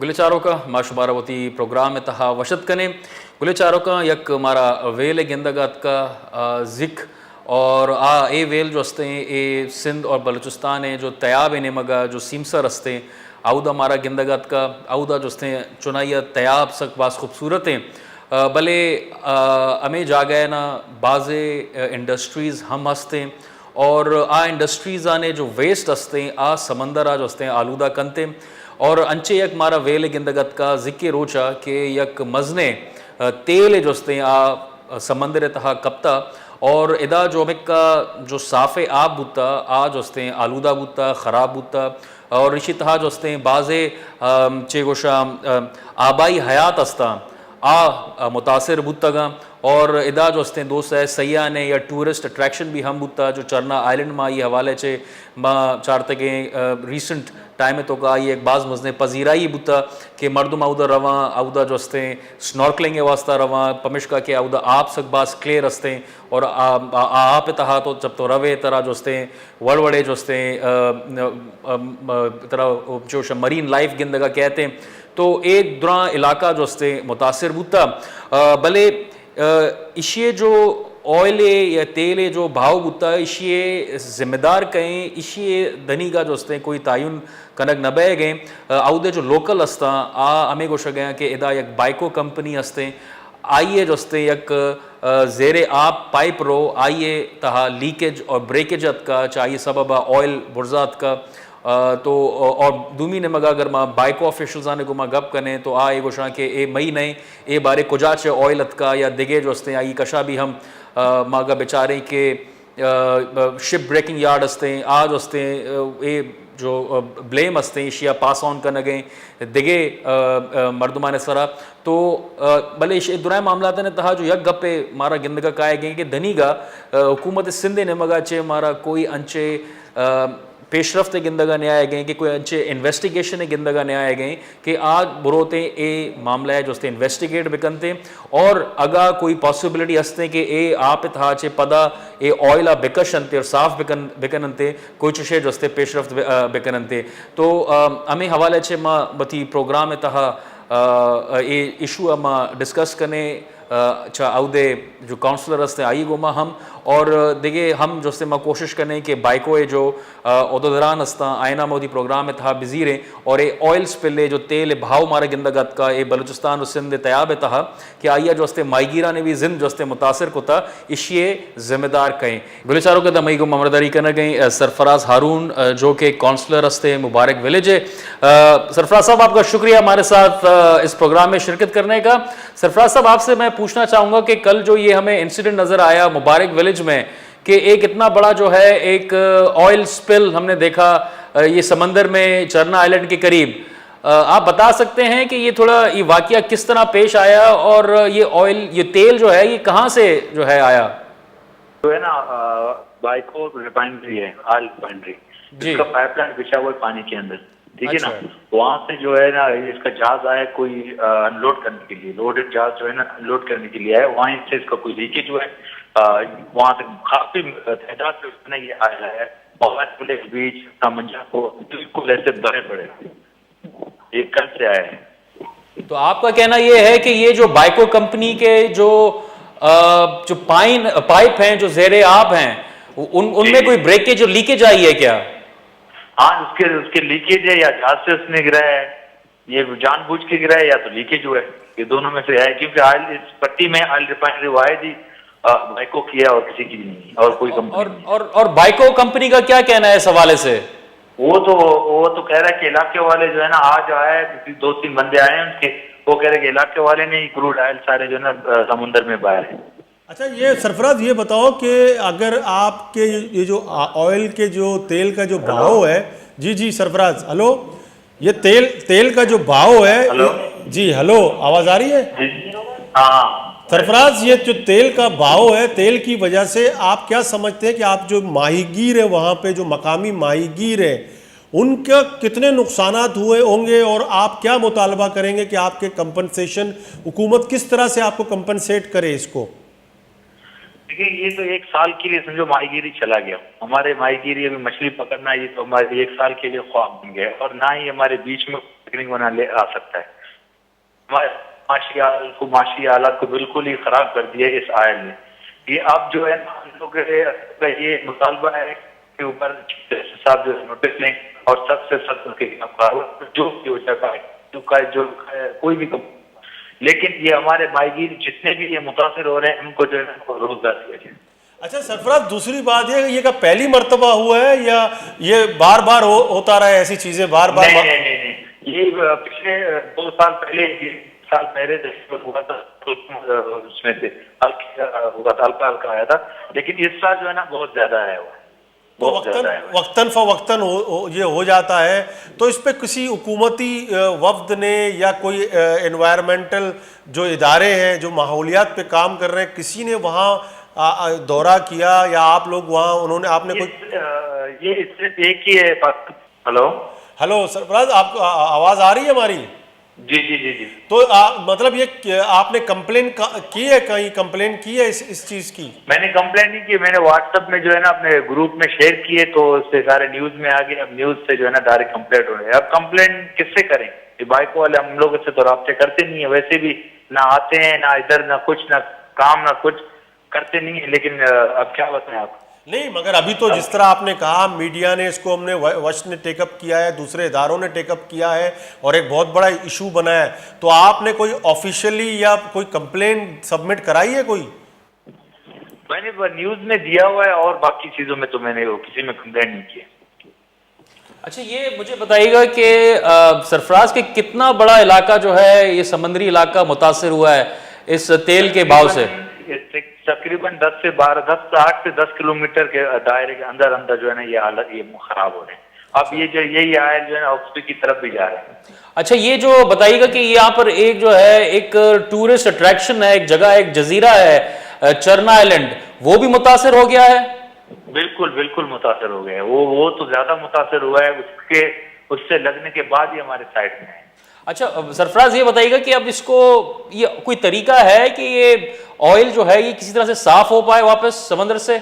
گلیں چاروکاں، ما شمارا وتی پروگرام ءِ تہا وش اتک کنیں۔ گلیں چاروکاں، یک مارا ویل ءِ گندگ ءَ اتکا، آ، زک، اور آ اے ویل جو استیں، اے سندھ اور بلوچستان ءِ جو تیاب ءِ نیمگ ءَ جو سیمسر استیں، اودا مارا گندگ ءَ اتکا، اودا جو استیں چنائی ءَ تیاب سک باز خوبصورت ایں۔ آ، بلے، آ، ہمے جاگہ ءَ نا بازیں، آ، انڈسٹریز ہم ہستیں۔ اور آ انڈسٹریز آنے جو ویسٹ ہستیں، آ سمندر آ جو ہستیں آلودہ کنتے۔ اور انچے یک مارا ویل گندگ اتکا زکے روچا کہ یک مزنے، آ، تیل جو ہستیں آ سمندر تہا کپتا، اور ادا جو ہمکا جو صاف آپ بوتا، آ جو ہستیں آلودہ بوتا، خراب بوتا، اور اشی تہا جو ہستیں بازے، آ، چے گوشا، آ، آبائی حیات ہستا۔ آ، آ، متاثر بوتگاں اور ادا جو استیں دوست ہے سیاح نے یا ٹورسٹ اٹریکشن بھی ہم بوتا، جو چرنا آئلینڈ ما یہ حوالے چے ما چارتگیں، آ، ریسنٹ ٹائم توکا آئی ایک باز مزنے پذیرائی بوتا کہ مردم اودا رواں، اودا جو استیں سنورکلنگ واسطہ رواں، پمشکا کہ اودا آپ سک باز کلیئر استیں اور آ، آ، آ، آپ تہا تو جب تو روے ترا جو استیں وڑ وڑے جو استیں، آ، آ، آ، ترا جو مرین لائف گندگا کہتے ہیں، تو اے دراں علاقہ جو استیں متاثر بوتا۔ آ، بلے، آ، اشی جو آئل یا تیل جو بھاؤ بوتا، اشی ذمہ دار کہیں، اشی دنیگا جو استیں کوئی تعین کنگ نہ بئے گئے۔ آ، اودے جو لوکل استاں، آ ہمیں گوشگ گئے کہ ادا یک بائیکو کمپنی استیں، آئی ء جو استیں یک، آ، زیر آپ پائپ رو، آئی ء تہا لیکیج اور بریکیج اتکا، چہ آئی سبب آئل برزا اتکا۔ آ، تو، اور دومی نیمگا اگر ما بائیکو آفیشلز آنے گوما گپ کنیں تو آ اے گوشاں کہ اے مئی نئیں، اے بارے کجا چہ آئل اتکا یا دگے جو استیں آئی کشا بھی ہم، آ، ما اگا بچاریں کہ، آ، شپ بریکنگ یارڈ استیں، آ جو استیں، آ، اے جو، آ، بلیم استیں ایشیا پاس آن کنگیں دگے، آ، آ، مردمانے سرا۔ تو، آ، بلے ایش، اے درائیں معاملاتانے تہا جو یک گپے مارا گندگا کائے گئے کہ دنیگا، آ، حکومت سندھ نیمگا چہ مارا کوئی انچے، آ، پیشرفت گندگا نیائے گئے کہ کوئی انچے انویسٹیگیشن گندگا نیائے گئے کہ آ بروتیں اے معاملہ جو استیں انویسٹیگیٹ بکنتیں اور اگا کوئی پاسیبلٹی ہستیں کہ اے آپ تہا چہ پدا اے آئل آ بکشنتے اور صاف بکن، بکننتے، کوئی چشے جو استیں پیشرفت ب، آ، بکننتے۔ تو، آ، ہمیں حوالے چہ ما وتی پروگرام تہا، آ، اے ایشو ما ڈسکس کنیں، آ، چہ اودے جو کونسلر ہستیں آئی گوما ہم اور دگہ ہم جو استیں ما کوشش کنیں کہ بائیکو اے جو، آ، عہدیداران ہستاں آئینا ما وتی پروگرام تہا بزیریں اور اے آئل سپل اے جو تیل بھاؤ مارا گندگ اتکا اے بلوچستان و سندھ تیاب تہا کہ آئی جو استیں ماہیگیران بھی زند جو استیں متاثر کتا، اشی ذمہ دار کہیں۔ گلیں چاروکاں، داں مئی گوں ہمراہداری کنگ ء ایں، آ، سرفراز ہارون، آ، جو کہ کونسلر ہستیں مبارک ویلیج ء۔ آ، سرفراز صاحب، آپ کا شکریہ ہمارے ساتھ، آ، اس پروگرام میں شرکت کرنے کا۔ سرفراز صاحب، آپ سے میں پوچھنا چاہوں گا کہ کل جو یہ ہمیں انسیڈنٹ نظر آیا مبارک ویلیج میں کہ ایک اتنا بڑا جو ہے ایک، آ، آئل سپل ہم نے دیکھا، آ، یہ سمندر میں چرنا آئلینڈ کے قریب۔ آ، آپ بتا سکتے ہیں کہ یہ تھوڑا یہ واقعہ کس طرح پیش آیا اور یہ آئل، یہ تیل جو ہے یہ کہاں سے جو ہے آیا؟ جو ہے نا، آ، بائیکو ریفائنری ہے، آئل ریفائنری، جی۔ اس کا پائپ لائن بچھا ہوا ہے پانی کے اندر، ٹھیک ہے نا؟ اچھا۔ وہاں سے جو ہے نا، اس کا جہاز آیا کوئی، آ، انلوڈ کرنے کے لیے، لوڈڈ جہاز جو ہے نا، انلوڈ کرنے کے لیے آیا، وہیں سے اس کا کوئی لیکیج ہوا ہے۔ آ، وہاں سے کافی تعداد میں اس نے یہ آیا ہے، موبائل پولیس بیچ، سامنجا کو بالکل ایسے بڑے بڑے۔ یہ کل سے آیا ہے۔ تو آپ کا کہنا یہ ہے کہ یہ جو بائیکو کمپنی کے جو، آ، جو پائن، پائپ ہیں، جو زیر آب ہیں، ان، ان میں جی۔ کوئی بریکیج اور لیکیج آئی ہے کیا؟ ہاں، اس کے، اس کے لیکیج ہے یا جہاز سے اس نے گرا ہے، یہ جان بوجھ کے گرا ہے یا تو لیکیج ہوا ہے، یہ دونوں میں سے ہے، کیونکہ آئل، اس پٹی میں آئل ریفائنری واحد ہی، آ، بائیکو کی ہے اور کسی کی بھی نہیں ہے اور کوئی کمپنی اور، نہیں ہے۔ اور، اور بائیکو کمپنی کا کیا کہنا ہے اس حوالے سے؟ وہ تو، وہ تو کہہ رہا ہے کہ علاقے والے جو ہے نا، آج آیا ہے، دو تین بندے آئے ہیں ان کے، وہ کہہ رہے کہ علاقے والے نے ہی کروڈ آئل سارے جو ہے نا، آ، سمندر میں بہا ہے۔ اچھا، یہ سرفراز، یہ بتاؤ کہ اگر آپ کے یہ جو آ، آئل کے جو، تیل کا جو ہلو۔ بھاؤ ہے، جی، جی، سرفراز، ہلو، یہ تیل، تیل کا جو بھاؤ ہے، ہلو۔ جی، ہلو، آواز آ رہی ہے؟ جی۔ ہاں، ہاں۔ سرفراز، یہ جو تیل کا بھاؤ ہے، تیل کی وجہ سے آپ کیا سمجھتے ہیں کہ آپ جو ماہی گیر ہیں، وہاں پہ جو مقامی ماہی گیر ہیں، ان کا کتنے نقصانات ہوئے ہوں گے اور آپ کیا مطالبہ کریں گے کہ آپ کے کمپنسیشن، حکومت کس طرح سے آپ کو کمپنسیٹ کرے اس کو؟ دیکھیے، یہ تو ایک سال کے لیے سمجھو ماہی گیری چلا گیا۔ ہمارے ماہی گیری ابھی مچھلی پکڑنا، یہ تو ہمارے ایک سال کے لیے خواب بن گیا ہے اور نہ ہی ہمارے بیچ میں بنا لے آ سکتا ہے۔ ہمارے معاشی حال کو، معاشی حالات کو بالکل ہی خراب کر دیا ہے اس آئل نے۔ یہ اب جو ہے نا، ہم لوگ کا یہ مطالبہ ہے کہ اوپر چیف جسٹس صاحب جو ہے نوٹس لیں اور سخت سے سخت ان کے خلاف کارروائی، جو بھی ہو جائے، جو کا جو کوئی بھی کم-، لیکن یہ ہمارے ماہی گیر جتنے بھی یہ متاثر ہو رہے ہیں، ان کو جو ہے نا روزگار دیا جائے۔ اچھا سرفراز، دوسری بات یہ، یہ کیا پہلی مرتبہ ہوا ہے یا یہ بار بار ہو, ہوتا رہا ہے ایسی چیزیں بار بار؟ نہیں، نہیں، نہیں، نہیں۔ یہ پچھلے دو سال پہلے، یہ سال پہلے جب ہوا تھا، تو اس میں سے ہلکا ہوا تھا، ہلکا ہلکا آیا تھا، لیکن اس سال جو ہے نا، بہت زیادہ آیا ہوا ہے۔ تو بہت وقتاً زیادہ آیا ہوا ہے۔ وقتاً فوقتاً ہو, ہو, یہ ہو جاتا ہے، تو اس پہ کسی حکومتی وفد نے یا کوئی انوائرمنٹل جو ادارے ہیں جو ماحولیات پہ کام کر رہے ہیں، کسی نے وہاں دورہ کیا یا آپ لوگ وہاں، انہوں نے، آپ نے کوئی؟ یہ صرف ایک ہی ہے۔ ہلو؟ ہلو سرفراز، آپ کو آواز آ رہی ہے ہماری؟ جی، جی، جی، جی۔ تو مطلب یہ آپ نے کمپلین کی ہے، کہیں کمپلین کی ہے اس اس چیز کی؟ میں نے کمپلین نہیں کی، میں نے واٹس ایپ میں جو ہے نا، اپنے گروپ میں شیئر کیے، تو اس سے سارے نیوز میں آ گئے۔ اب نیوز سے جو ہے نا، ڈائریکٹ کمپلین ہو رہے ہیں۔ اب کمپلین کس سے کریں؟ یہ بائیکو والے ہم لوگ اس سے تو رابطے کرتے نہیں ہیں، ویسے بھی نہ آتے ہیں، نہ ادھر، نہ کچھ، نہ کام، نہ کچھ کرتے نہیں ہیں۔ لیکن اب کیا بتائیں آپ؟ نہیں، مگر ابھی تو جس طرح آپ نے کہا، میڈیا نے اس کو، ہم نے، وش نے ٹیک اپ کیا ہے، دوسرے اداروں نے ٹیک اپ کیا ہے اور ایک بہت بڑا ایشو بنا ہے، تو آپ نے کوئی آفیشلی یا کوئی کمپلین سبمٹ کرائی ہے کوئی؟ میں نے نیوز میں دیا ہوا ہے اور باقی چیزوں میں تو میں نے کسی میں کمپلین نہیں کی ہے۔ اچھا، یہ مجھے بتائیے گا کہ سرفراز، کہ کتنا بڑا علاقہ جو ہے، یہ سمندری علاقہ متاثر ہوا ہے اس تیل کے بھاؤ سے؟ تقریباً دس سے بارہ، دس، آٹھ سے دس کلومیٹر کے دائرے کے اندر اندر جو ہے نا، یہ حالت، یہ خراب ہو رہے ہیں۔ اب یہ جو، یہی آئل جو ہے نا، آکسفورڈ کی طرف بھی جا رہے ہیں۔ اچھا، یہ جو بتائیے گا کہ یہاں پر ایک جو ہے، ایک ٹورسٹ اٹریکشن ہے، ایک جگہ ہے، ایک جزیرہ ہے، چرنا آئلینڈ، وہ بھی متاثر ہو گیا ہے؟ بالکل، بالکل متاثر ہو گیا ہے۔ وہ وہ تو زیادہ متاثر ہوا ہے، اس کے، اس سے لگنے کے بعد ہی ہمارے سائٹ میں ہے۔ اچھا، سرفراز، یہ بتائیے گا کہ اب اس کو، یہ کوئی طریقہ ہے کہ یہ آئل جو ہے، یہ کسی طرح سے صاف ہو پائے واپس سمندر سے؟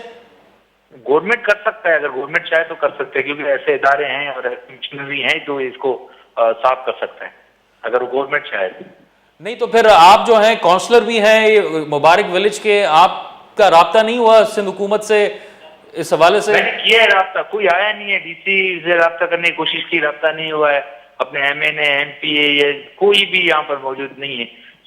گورنمنٹ کر سکتا ہے، اگر گورنمنٹ چاہے تو کر سکتے ہیں، کیونکہ ایسے ادارے ہیں اور ایسی مشینری ہیں جو اس کو صاف کر سکتے ہیں، اگر گورنمنٹ چاہے تو۔ نہیں تو پھر آپ جو ہیں، کونسلر بھی ہیں مبارک ولیج کے، آپ کا رابطہ نہیں ہوا سندھ حکومت سے اس حوالے سے؟ میں نے کیا ہے رابطہ، کوئی آیا نہیں ہے۔ ڈی سی سے رابطہ کرنے کی کوشش کی، رابطہ نہیں ہوا ہے۔ اپنے ایم این اے، ایم پی اے، یہ کوئی بھی یہاں پر موجود نہیں ہے۔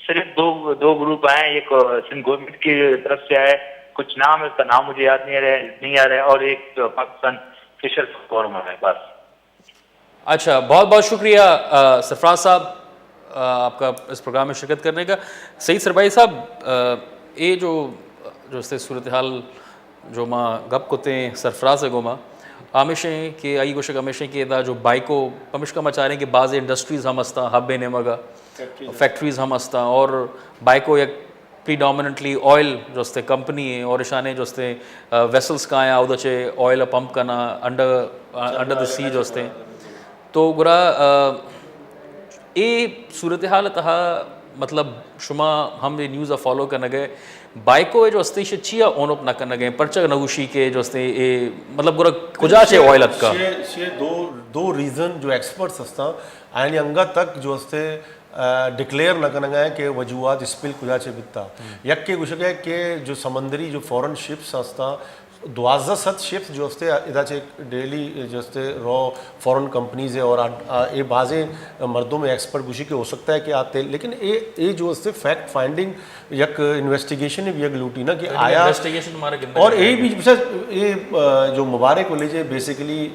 صرف دو دو گروپ آئے ہیں، ایک سندھ گورنمنٹ کی طرف سے آیا ہے، کچھ نام ہے، اس کا نام مجھے یاد نہیں آ رہا ہے، نہیں آ رہا ہے، اور ایک پاکستان فشر فورم آیا ہے، بس۔ اچھا، بہت بہت شکریہ سرفراز صاحب، آپ کا اس پروگرام میں شرکت کرنے کا۔ سعید سربائی صاحب، اے جو جو استے صورتحال جو ما گپ کتیں سرفراز ء گوما، ہمیشیں کہ آئی گوشگ ہمیشیں کہ ادا جو بائیکو، پمشکا ما چاریں کہ بعض انڈسٹریز ہم استاں، ہب ء نیمگا فیکٹریز ہم استاں، اور بائیکو یک پریڈومیننٹلی آئل جو استے کمپنی ہے، اور اشانے جو استے ویسلز کایاں، اودا چے آئل پمپ کنا، انڈر انڈر دی سی جو استے۔ تو گڑا اے صورتحال تہا، مطلب، شما ہم اے نیوز ء فالو کنگ ء، بائیکو ء جو استے ایشی چیا اون اپ نہ کنگ ء، پرچا نہ گوشی کہ جو استے اے، مطلب، گڑا کجا چے آئل اتکا؟ شے، شے دو، دو ریزن جو ایکسپرٹس ہستاں، آیانی انگت تک جو استے ڈکلیئر نہ کنگ ء کہ وجوہات اسپل کجا چے بیتا۔ یکے گوشگ ء کہ جو سمندری جو فورن شپس ہستاں، دوازدہ سد شپس جو استے ادا چے ڈیلی جو استے رو فورن کمپنیز ہے اور اے بازیں مردم ایکسپرٹ گوشی کہ ہو سکتا ہے کہ آتے، لیکن اے اے جو استے فیکٹ فائنڈنگ یک انویسٹیگیشن بھی یک لوٹی نا کہ آیا اور اے بھی اے جو مبارک ولیج ہے، بیسیکلی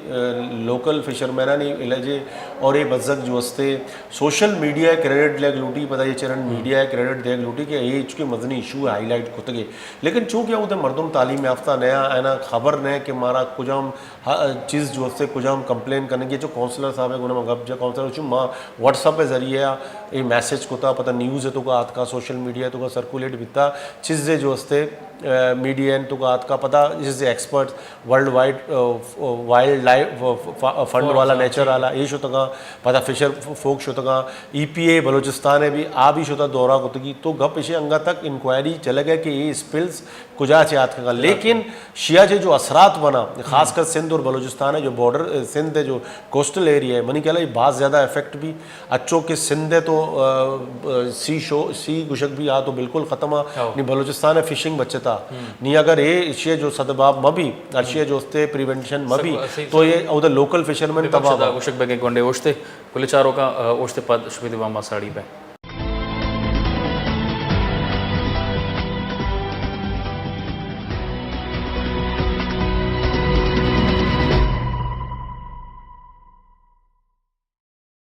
لوکل فشرمینانی ولیج ہے، اور اے بزگ جو استے سوشل میڈیا کریڈٹ لیگ لوٹی، پتہ یہ چرن میڈیا کریڈٹ دیگ لوٹی کہ اے چونکہ مزنی ایشو ہائی لائٹ کتگے۔ لیکن چونکہ اوتے مردم تعلیم یافتہ نیا، اینا خبر نہ کہ مارا کجام چیز جو استے کجام کمپلین کنگی۔ چو کونسلر صاحب گونا ما گپ جا، کونسلر چو ما واٹس ایپ ذریعہ اے میسج کتا، پتہ نیوز تو کا آتکا، سوشل میڈیا تو کا سرکولیٹ بیتا، چیزے جو استے میڈیا تو کا آتکا، پتہ چیزے ایکسپرٹ ورلڈ وائڈ وائلڈ لائف فنڈ والا، نیچر والا، اے شتگاں، پدا فشر فوک شتگاں، ای پی اے بلوچستان ء بھی آ بھی شتا دورہ کتگی۔ تو گپ ایشی انگا تک انکوائری چلگ ء کہ اے اسپلز کجا چہ آتکگاں، لیکن چیا چے جو اثرات بنا، خاص کر سندھ اور بلوچستان ہے جو بارڈر، سندھ ہے جو کوسٹل ایریا ہے، منی خیال ہے یہ بہت زیادہ افیکٹ بھی اچو کہ سندھ ہے تو، آ، آ، سی شو، سی گشک بھی آ تو بالکل ختم آ۔ نی بلوچستان ہے فشنگ بچتا۔ نی اگر اے اشی جو سد باب مبی، اشی جو استے پریونشن مبی، تو یہ او دا لوکل فشرمین تباہ با۔ گشک بگے گونڈے اوشتے، کل چاروں کا، آ، اوشتے پد شپی دیوان ما ساڑی پہ۔